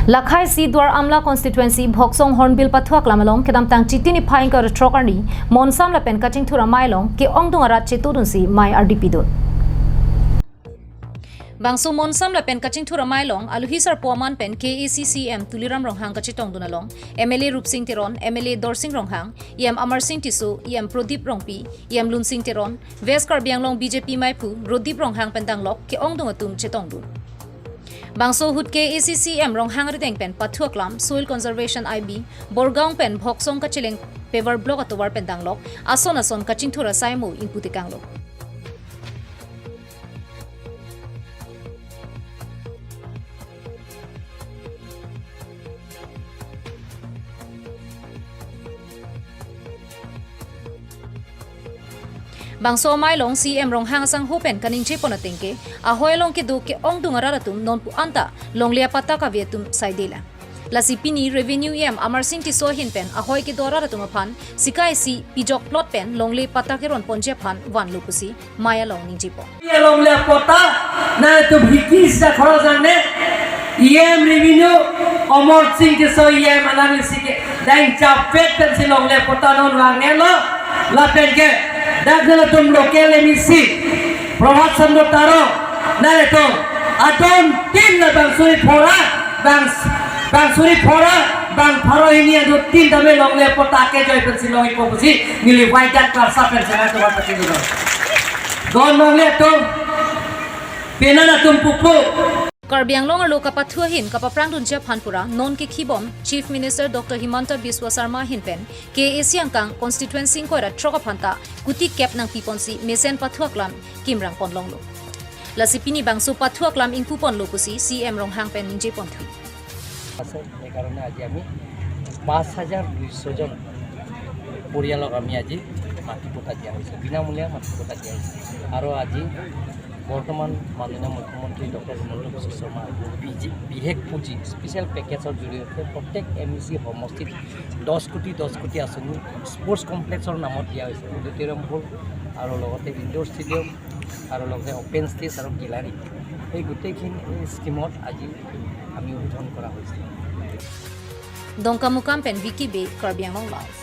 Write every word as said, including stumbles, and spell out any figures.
Lakhai C Duar Amla constituency Bhoksong Hornbill Pathu Aklam along kedamtang Chiti niphai ingkoi ra throk arni Monsam lapen Kachingthur amei along ke-ongdung arat chetongdunsi mei ardi pidun. Bangso Monsam lapen Kachingthur amei along aluhi sarpo aman pen K A A C C E M Tuliram Ronghang kachetongdun along M L A Rupsing Teron, M L A Dorsing Ronghang, E M Amarsing Tisso, E M Prodip Rongpi, E M Lunsing Teron, West Karbi Anglong B J P meiphu Prodip Ronghang pen danglok ke-ongdung atum chetongdun. Bangso ahut K A A C C E M Ronghang arideng pen Pathu Aklam, Soil Conservation I B, Borgaon pen Bhoksong kacheleng paver block atovar pen danglok ason ason Kachingthur asai mo ingpu tekanglo. Bangso amei along C E M Ronghang asangho pen kaningjepon ateng ke, ahoi along kedo ke-ongdung arat atum nonpu anta longle apatta kave atum saidela. Lasi pini Revenue E M Amarsing Tisso ahin pen ahoi kedo arat atum aphan sika isi pijok plot pen longle patta keron ponji aphan vanlo pusi mei along ningjepon. Ye longle patta nangtum hiki sida khorang ne, E M Revenue Amarsing Tisso E M alang isi ke dang chapet pensi longle patta non vangnelo. Lapen ke dak nangtum local M A C Prabhat Chandra Taro nangtum adon tin la bang suri phora, bang, bang suri phora, bang pharo hini adon tin tame longle patta kejoi pensi longji po pusi neli waidat klarsa pensi nangtum aphan pati dun. Don longle atum, pena nangtum pupo. Karbi Anglong arlo kapathu ahin kapaprang dunji aphan pura non kekhibom Chief Minister Doctor Himanta Biswa Sarma ahin pen K A A C angkang constituency ingkoi ra throk aphan ta kuti kep nangpiponsi mesen Pathu Aklam kimrang ponlonglo. Lasi pini bangso Pathu Aklam ingpuponlo pusi C E M Ronghang pen ningjeponthu. আছে। সেইকাৰণে আজি আমি পাঁচ হাজাৰ দুইশ জন পৰিয়ালক আমি আজি মাটি পট্টা দিয়া হৈছে, বিনামূলীয়া মাটি পট্টা দিয়া হৈছে। আৰু আজি বৰ্তমান মাননীয় মুখ্যমন্ত্ৰী ডক্টৰ হিমন্ত বিশ্ব শৰ্মা বিজি-, বিশেষ পুঁজি, স্পেচিয়েল পেকেজৰ জৰিয়তে প্ৰত্যেক এম ই চি সমষ্টিত দহ কোটি, দহ কোটি আঁচনি, স্পৰ্টছ কমপ্লেক্সৰ নামত দিয়া হৈছে, অডিটৰিয়াম হল আৰু লগতে ইনডোৰ ষ্টেডিয়াম আৰু লগতে অপেন ষ্টেজ আৰু গেলাৰী, এই গোটেইখিনি এই স্কিমত আজি আমি উদ্বোধন কৰা হৈছে। Dongkamukam pen Vicky Bey, Karbi Anglong Live.